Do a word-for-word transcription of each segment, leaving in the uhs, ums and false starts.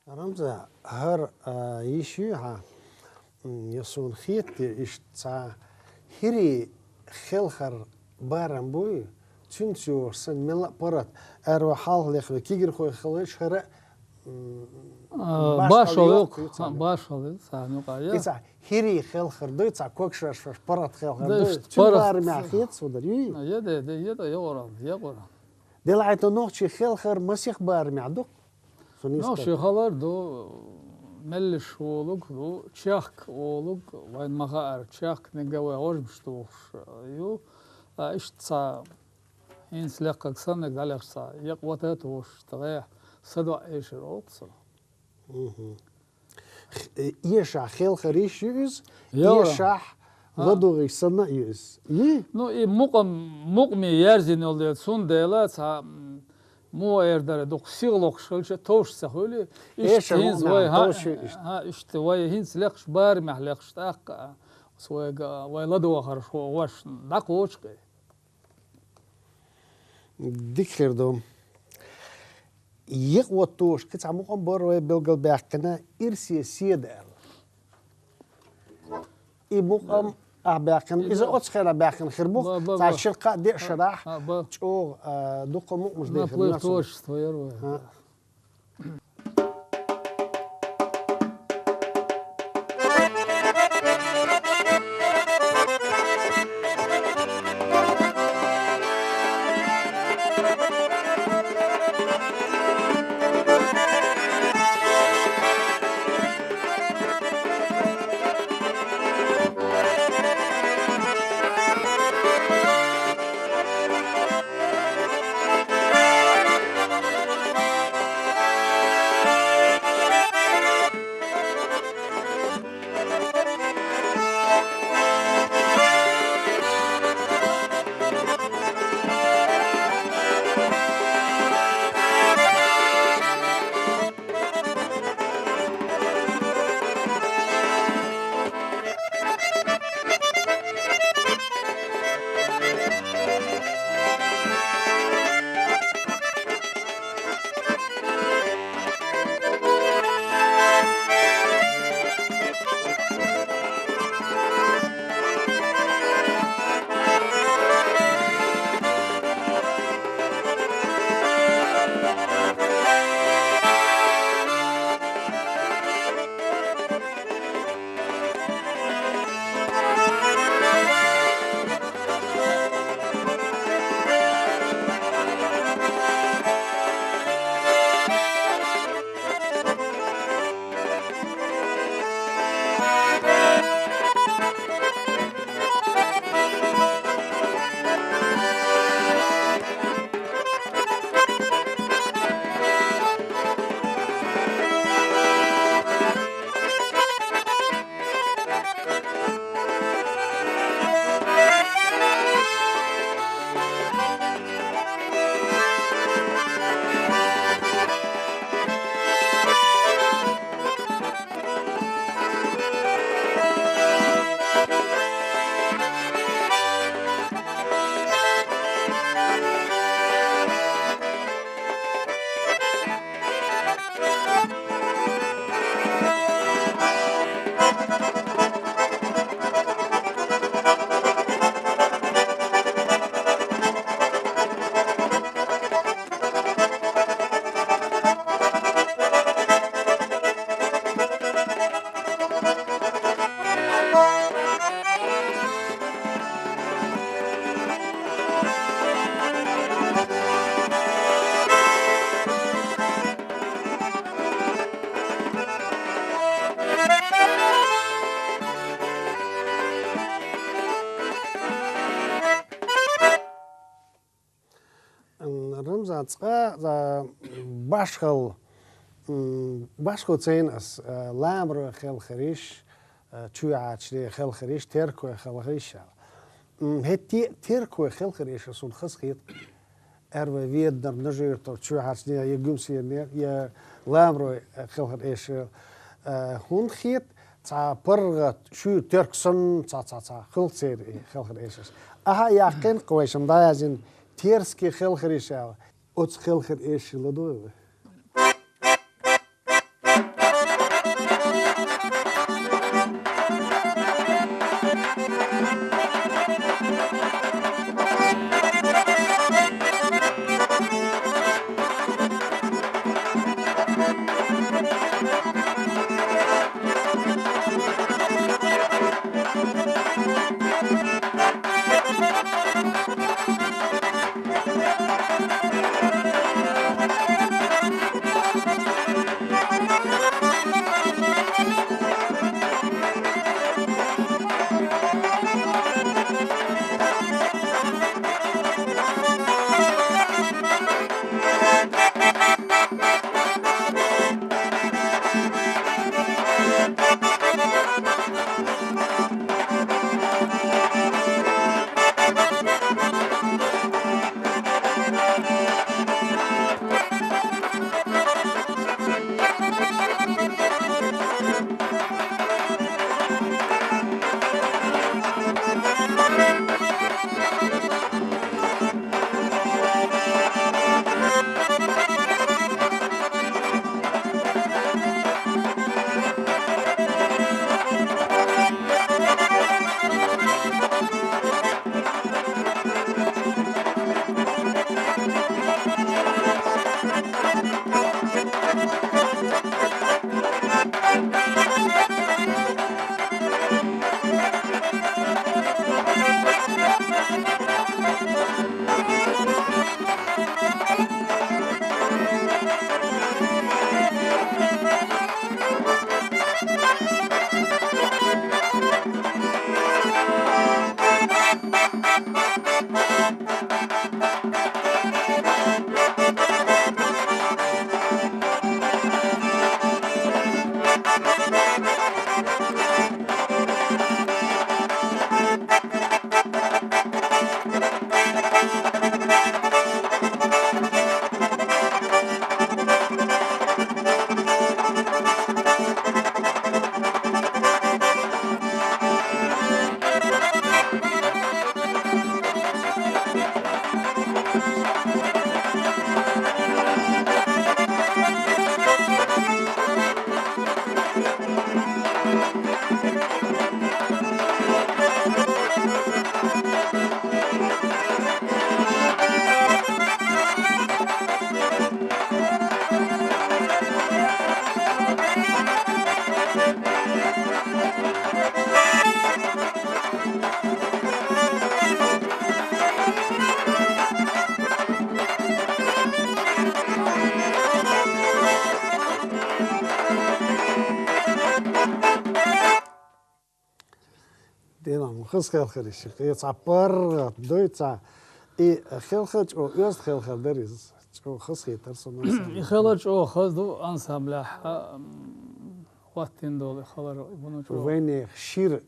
Рамза, хӀара, а, йиш юй хьа, м, я суна хетте, иштта цхьа хӀирий хелхар барам буй, цуьнца йоьдуш санна мелла а паргӀат, аьрру хьалха лехна кегирхой хилча, хӀара, м, А, башхал башхал йоккха ю, ю цхьа. Башхал ю цхьа, ну, къа, я. И цхьа хӀирий хелхар дуй, цхьа ког шоаш-шоаш паргӀат хелхар Да, дуй, иштта цуьнан паргӀат. Барамехь хета со дар, юй? А, я де, де, я да, я гӀорал, я гӀорал. Делахь а нохчий хелхар масех барамехь ду? Нохчий хелхар ду, меллиш волуг ду, чехка волуг, вайн ма хаара, чехка мегаш вай гӀожмаш тухуш ю. А, иштта цхьа хӀинца лекхаг саннаг дӀалехча цхьа, екъа вата а тухуш, тӀе садоӀа эшар олу цо. Мгм. Х-, э, эшахь хелхар йиш ю иза, Йо. эшахь А. ладугӀуш санна а ю иза. Йий? Ну, и мукъам-, мукъаме яьрзина йолу дела, цундела цхьа, м, муха эр дара, дукха сиха локхуш хилча, товш ца хуьлу. Иштта Эшар хӀинца мукъамехь вай, хьа, товш ю иштта. хьа, иштта вай хӀинца лекхаш, барамехь лекхаш тӀаккха, а, вайга, вай ладогӀарш ваш дӀакхочу кхе. Дика хир ду. Екъа вата тухуш кхин цхьа мукъам бара вай билгалбаьккхина, ирсе седа аьлла. И мукъам ахь баьккхина, иза оцу хенахь баьккхина хир бу, Ба, ба, цхьа ба. шина-кхаа-деа шарахь А, ба. чӀогӀа, а, дуккха мукъамаш Наплыв дехира. творчества яра вай. А. Рамзан, цкъа, а, башхал М, башхо цайна ас, э, ламарой хелхариш, э, чоьхьарчареи хелхариш, теркой хелхариш аьлла. М, хӀетте а теркой хелхариш сона хазахета. Эр вай Веданара, Нажи-Юртара, чоьхьарчареи, я Гуьмсенера, я ламарой, э, хелхариш, э, хӀунда хета, цхьа паргӀат шура терк санна, цхьа, цхьа, цхьа хилла церан и хелхариш. Ахьа яьккхина-кх вай шимма дӀаяздина теркой хелхариш аьлла. Оцу хелхарчарех ладогӀий вай? Динан, хаза хелхариш, и цхьа паргӀат дуй цхьа. И хелхар чӀогӀа оьзда хелхар дара иза. ЧӀогӀа хазахетар сона. И хелхар чӀогӀа хаза ду ансамблехь, м, хӀоттийна долу и хелхар, и вуно чӀогӀа. Вайнехан шира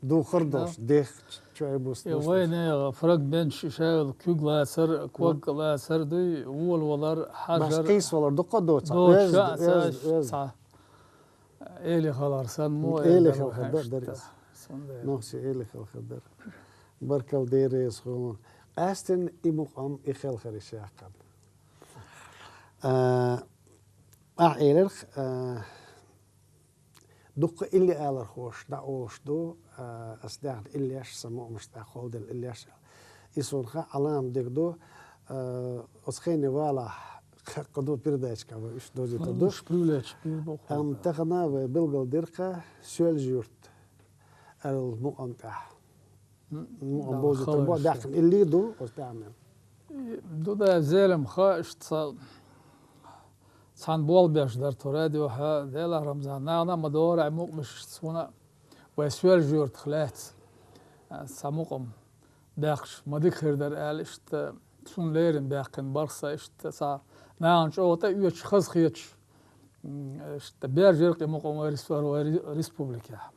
духар долуш, дехачу чу бустуш. Вайнехан фрагменташ, и шаьш куьг лацар, ког лацар дуй, волавалар, хьажар. Баш кхийсавалар дукха доцу. Доцу, оьзда, ша, оьзда, ша, оьзда. Цхьа. Эли хелхар санна мо, эли хелхар дара, дара иза. Нохчийн эли хелхар дара. Баркалла, Дела реза хуьлда. Къаьсттина и мукъам, и хелхариш яьккхина. А, ахь элира, а, дуккха илли алархоша дӀаолуш ду, а, ас даьхна иллеш, сан мукъамашна тӀехь холделла иллеш. И суна хаьа, Ӏалама дерг ду, а, оцу хенахь валахь, кху ду передачка вай уьш дозийта ду. Уьш привлечь бийр бу. Амма тахана вай билгалдира-кх Соьлжа-Юрт аьлла мукъам тӀехь. Мукъам бозуьйтур бу, даьхна илли ду оцу тӀехь мел. Ду да, Зелимха, иштта цхьана болх беш дара тхо радиохь, Делахь, Рамзан, нахана а ма догӀура и мукъамаш, суна вай Соьлжа-Юьртах лаьцна цхьа мукъам баьккхича ма дика хир дара аьлла, иштта цунна леррина баьккхина бара-кх сан, иштта цхьа нахана чӀогӀа тӀеоьцуш, хазахеташ. М, иштта баьржа яр-кх и мукъам вай рес-, вай ре-, республикехь.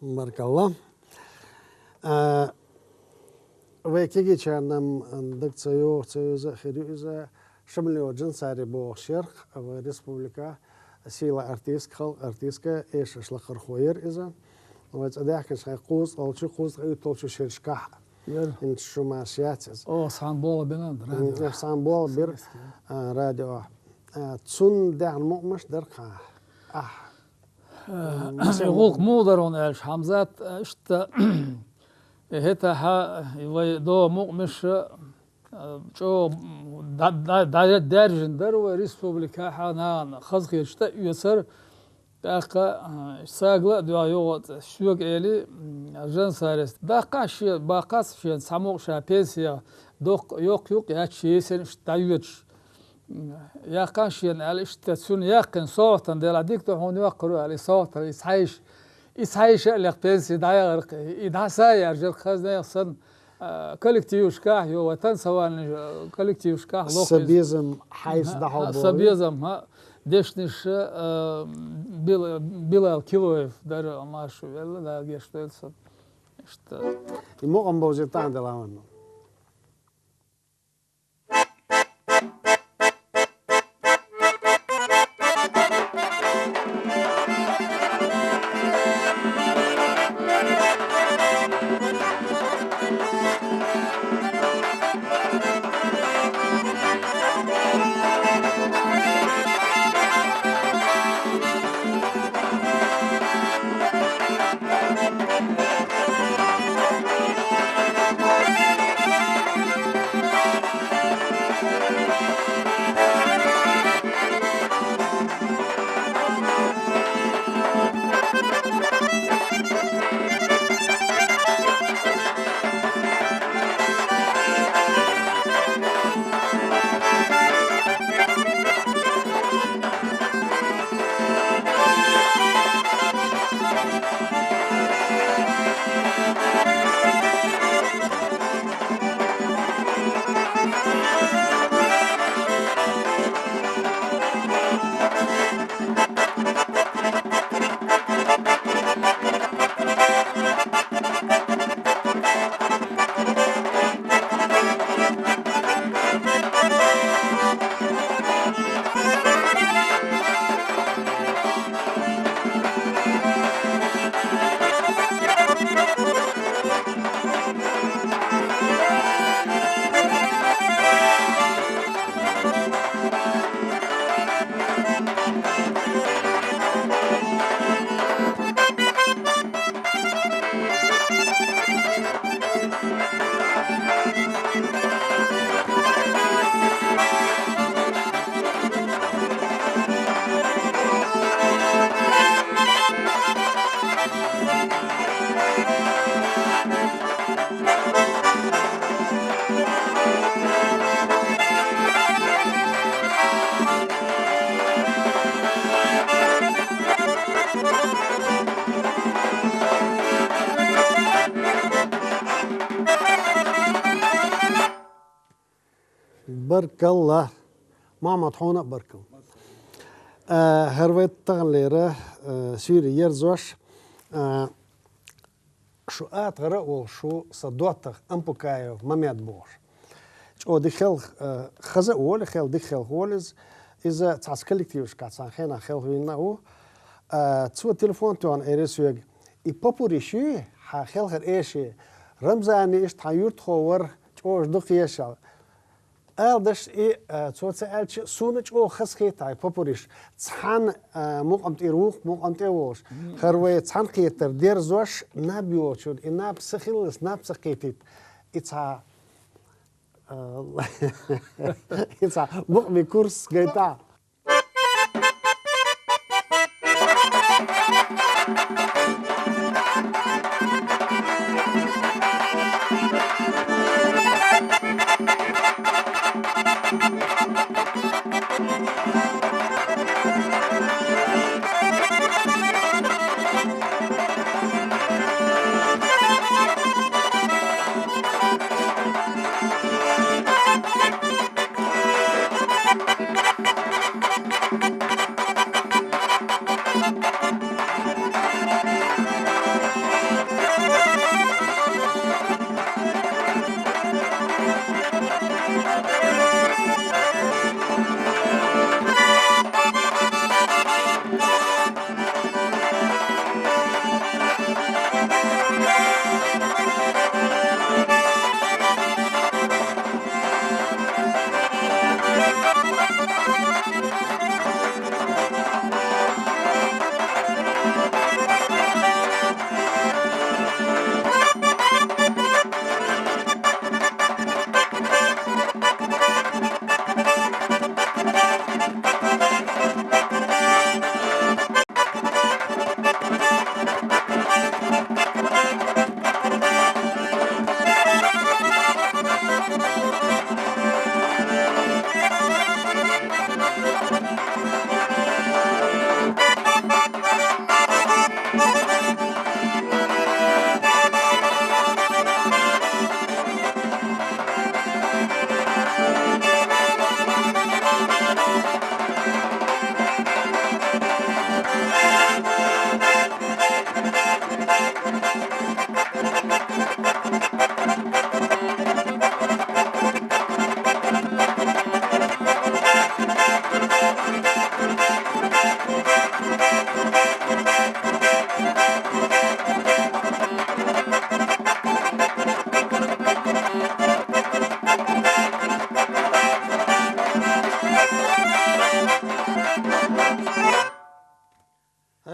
Баркалла. А, вай кегийчарна-м дага ца йогӀу, ца йоза а хир ю иза, Шамилева Джансари бохуш яр-кх вай республика сийлахь артистка, халкъан артистка, эшарш лакхархо яр иза. Вай цӀа даьхкинчу хенахь кхузткъалгӀачу, кхузткъе уьтталгӀачу шерашкахь яр. ХӀинца шу марша яц иза. О, цхьана болх бина, м, радио. Цхьана болх бира, а, радио. А, цунна даьхна мукъамаш дара-кх хьан? Ахь Э, гӀуллакх муха дара хьуна аьлча, Хьамзат, э, иштта, э, хӀетахь, э, вай догӀу мукъамаш, э, чӀогӀа дӀа-, дӀа-, дӀа-, даьржина дара вай республикехь, нахана хазахеташ тӀаоьцура. ТӀаккха, э, сагала а доьгӀу йогӀу соьга эли, м, Джансарис. Даккхахьа шен, баккхац шена цхьа мукъа ша пенсиях, доккха, йоккха юкъ яц шен йисина иштта дӀайоьдуш. Яьккхина шена аьлла, иштта цунна яьккхина совгӀатана делахь дика ду хьуна йоккхур ю аьлла, и совгӀатана и цхьа йиша, и цхьа йиша а лекха пенси дӀаяхара-кх, и дӀаса а яржара-кх хаза нехан санна, а, коллективашкахь, йо, вай танцевальный, а, коллективашкахь лохуш. Сан безам хьайса дӀахьо боху. Сан безам, хӀа, дешнаш, а, Бил-, Билал Килоев дара, марша велла, Дала гечдойла сан. Иштта. И мукъам бовзийта тахана делахь вайна. Баркалла. Мухьаммад, хьуна а баркалла. Э, хӀара вай таханлера, э, суьйре ерзош, э, шу атагӀара а волуш ву сан доттагӀа Ампукаев Мамед бохуш. ЧӀогӀа дика хелха, э, хаза а волу, хелха дика хелха волу иза. Иза цхьацца коллективашкахь цхьана хенахь хелхавина а ву. Э, цо телефон тоьхна, элира соьга: «И попурриш юй хьан хелхар эший? Рамзане иштта хьан юьртахо вара, чӀогӀа дукха езаш». Ала даш и, а, цо ца аьлча, суна чӀогӀа хазахета хьайн попурриш. Цхьана, а, мукъам тӀера вукху мукъам тӀе а волуш. ХӀара вай цхьаьнакхетар дерзош наб йолчунна, и наб са хилалц, наб ца кхетийта. И цхьа, а, и цхьа мукъамийн курс гайта.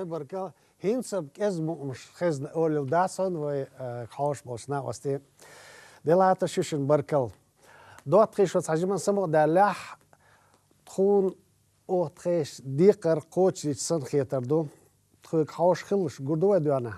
Хьай, баркалла. ХӀинца а кӀезиг мукъамаш хезна олийла дац хьуна вай, э, хьош болчу накъостий. Делахьа шу шуна баркалла. ДоттагӀий, шу цхьа жиман самукъадаьллехь, тхуна оха тхешан декхар кхочушдича санна хетар ду. Тхоьга хьош хилалаш гур ду вай доьхна?